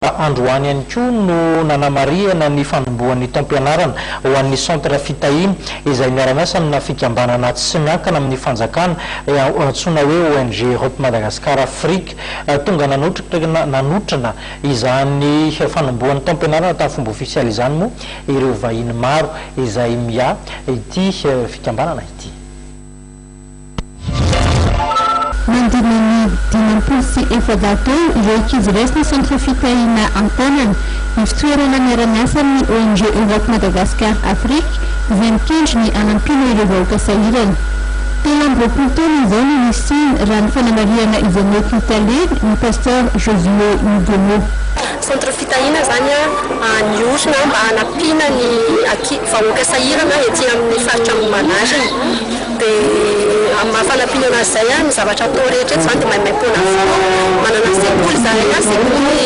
Androany ihany koa no nanamarihana ny fanombohan'ny taom-pianarana ho an'ny Centre Fitahiana izay miara-miasa amina fikambanana tsy miankina amin'ny fanjakana antsoina hoe ONG Europe Madagascar Afrique. Tonga nanotrona nanotrona izany fanombohan'ny taom-pianarana tamin'ny fomba ofisialy izany moa ireo vahiny maro izay miahy ity fikambanana ity. Manodidina ny 450 eo ireo ankizy raisin'ny Centre Fitahiana an-tanana, ivon-toerana miara-miasa amin'ny ONG Europe Madagascar Afrique izay mikendry ny hanampiana ireo vahoaka sahirana. 23 taona izao no nisiany raha ny fanamarihana izay nentin'ny tale, ny Pasteur Josué Mugono. Centre Fitahiana izany niorina mba hanampiana ny vahoaka sahirana ety amin'ny faritra Ambohimanarina. Dia amin'ny maha fanampiana anazy izay, ny zavatra atao rehetra eto izany dia maimaimpoana avokoa. Manana sekoly izahay, sekoly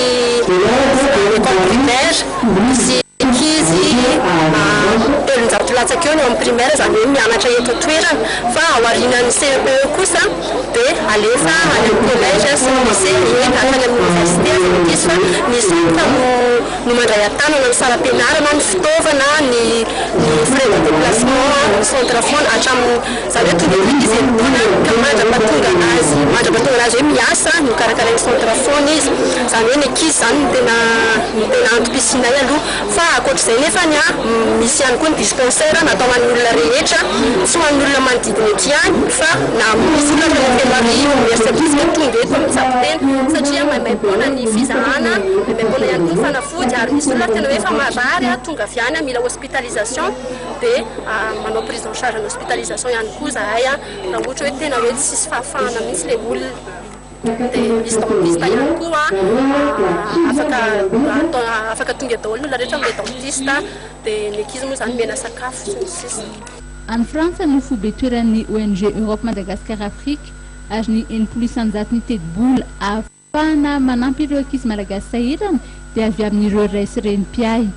école primaire, misy ankizy 300 latsaka eo ny ao amin'ny primaire, izany hoe mianatra eto an-toerana. Fa aorianan'ny CEPE kosa dia alefa any amin'ny collège sy ny lycée, eny hatrany amin'ny université aza ny ankizy fa ny centre no no mandray an-tanana ny saram-pianarana, ny fitaovana, ny ny frais de déplacement, ny centre foana hatramin'ny izany hoe tonga eto izy enin-taona ka mandra-pahatonga anazy mandra-pahatonga anazy hoe miasa no karakarain'ny centre foana izy, izany hoe ny ankizy izany no tena no tena antom-pisianay aloha. Fa ankoatr'izay nefany an, misy ihany koa ny dispensaire natao ho an'ny olona rehetra, tsy ho an'ny olona manodidina eto ihany fa na misy olona avy any Fenoarivo, Imerintsiatosika tonga eto mitsabo tena satria maimaimpoana ny fizahana, maimaimpoana ihany koa ny fanafody ary misy olona tena hoe efa marary tonga avy any mila hospitalisation dia manao prise en charge ny hospitalisation ihany koa izahay raha ohatra hoe tena hoe tsisy fahafahana mihitsy ilay olona. Dia misy dentiste ihany koa afaka afaka tonga daholo ny olona rehetra amin'ilay dentiste, dia ny ankizy moa izany omena sakafo sy ny sisa. Any Frantsa no foibe toeran'ny ONG Europe Madagascar Afrique ary ny 60 isan-jaton'ny tetibola ahafahana manampy ireo ankizy malagasy sahirana dia avy amin'ireo ray sy reny mpiahy.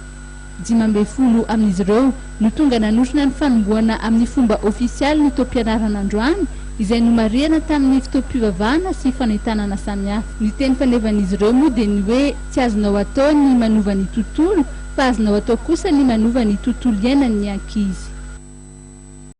15 amin'izy ireo no tonga nanotrona ny fanombohana amin'ny fomba ofisialy ny taom-pianarana androany, izay nomarihana tamin'ny fotoam-pivavahana sy fanentanana samihafa. Ny teny fanevan'izy ireo moa dia ny hoe tsy azonao atao ny manova ny tontolo fa azonao atao kosa ny manova ny tontolo iainan'ny ankizy.